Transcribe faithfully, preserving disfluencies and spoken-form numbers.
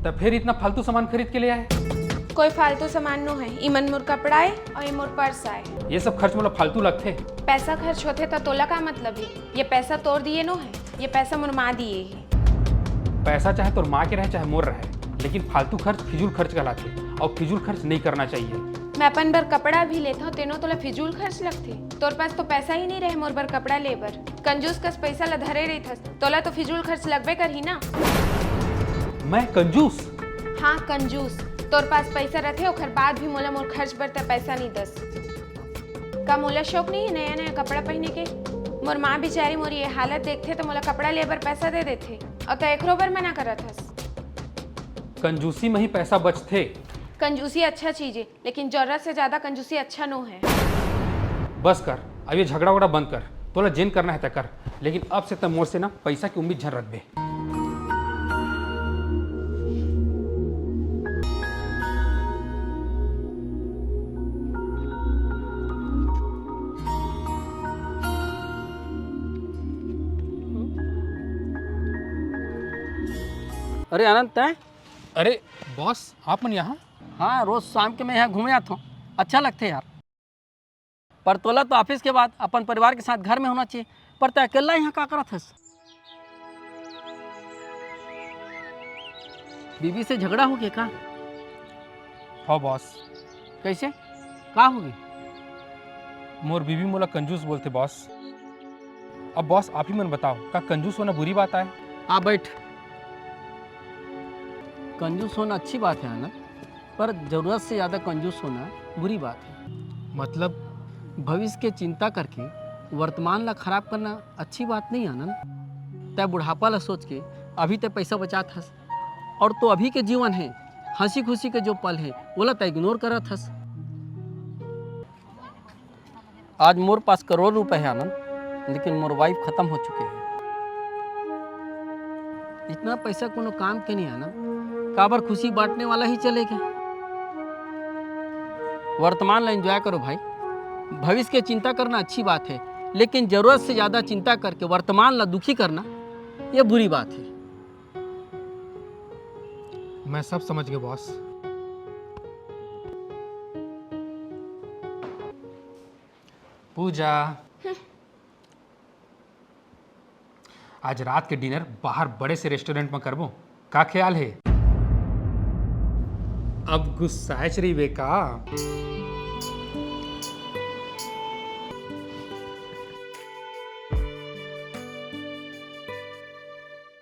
त फेर इतना फालतू सामान खरीद के ले आए? कोई फालतू सामान नो है, इमन मोर कपड़ा है और ये मोर पर्स आए। ये सब खर्च मोला फालतू लगथे। पैसा खर्च होथे त तोला का मतलब है? ये पैसा तोर दिए नो है, ये पैसा मोर माँ दिए है। पैसा चाहे तोर माँ के रहे चाहे मोर रहे, लेकिन फालतू खर्च फिजूल खर्च कहलाथे और फिजूल खर्च नहीं करना चाहिए। मैं अपन बर कपड़ा भी लेथव, तेनो तोला फिजूल खर्च लगथे? तोर पास तो पैसा ही नहीं रहे मोर बर कपड़ा ले बर। कंजूस कस पैसा ला धरे रहिथस, तोला तो फिजूल खर्च लगबे करही ना। मैं कंजूस? हाँ, कंजूस। तोर पास पैसा रथे, ओखर बाद भी मोला मोर खर्च बर तै पैसा नहीं दस। का मोला शौक नहीं है नया नया कपड़ा पहने के? मोर माँ बेचारी मोर ये हालत देखथे तो मोला कपड़ा ले बर पैसा दे देथे, और तै एकरो बर मना करत हस। कंजूसी में ही पैसा बचथे। कंजूसी अच्छा चीज है, लेकिन जरूरत से ज्यादा कंजूसी अच्छा नो है। बस कर, अब ये झगड़ा वगड़ा बंद कर। तोला जेन करना है तै कर, लेकिन अब से तै मोर से ना पैसा की उम्मीद झन रखबे। अरे आनंद, तैं? अरे बॉस, आप मन यहाँ? हाँ, रोज शाम के मैं यहाँ घूमे आथों, अच्छा लगथे यार। पर तोला तो ऑफिस के बाद अपन परिवार के साथ घर में होना चाहिए, पर तै अकेला यहाँ का करत हस? बीबी से झगड़ा हो गया का? हाँ बॉस। कैसे? का हो गया? मोर बीबी मोला कंजूस बोलथे बॉस। अब बॉस, आप ही मन बताओ, का कंजूस होना बुरी बात आय? आ बैठ। कंजूस होना अच्छी बात है आनंद, पर जरूरत से ज्यादा कंजूस होना बुरी बात है। मतलब? भविष्य के चिंता करके वर्तमान ला खराब करना अच्छी बात नहीं आनंद। तै बुढ़ापा ला सोच के अभी तै पैसा बचात हस, और तो अभी के जीवन है, हंसी खुशी के जो पल है, ओला तै इग्नोर करत हस। आज मोर पास करोड़ रुपए है आनंद, लेकिन मोर वाइफ खत्म हो चुके हैं। इतना पैसा कोनो काम के नहीं आनंद, काबर खुशी बांटने वाला ही चले गया। वर्तमान ला एंजॉय करो भाई, भविष्य के चिंता करना अच्छी बात है, लेकिन जरूरत से ज्यादा चिंता करके वर्तमान ला दुखी करना, ये बुरी बात है। मैं सब समझ गया बॉस। पूजा, आज रात के डिनर बाहर बड़े से रेस्टोरेंट में करबो, का ख्याल है? अब गुस्साए रहिबे का?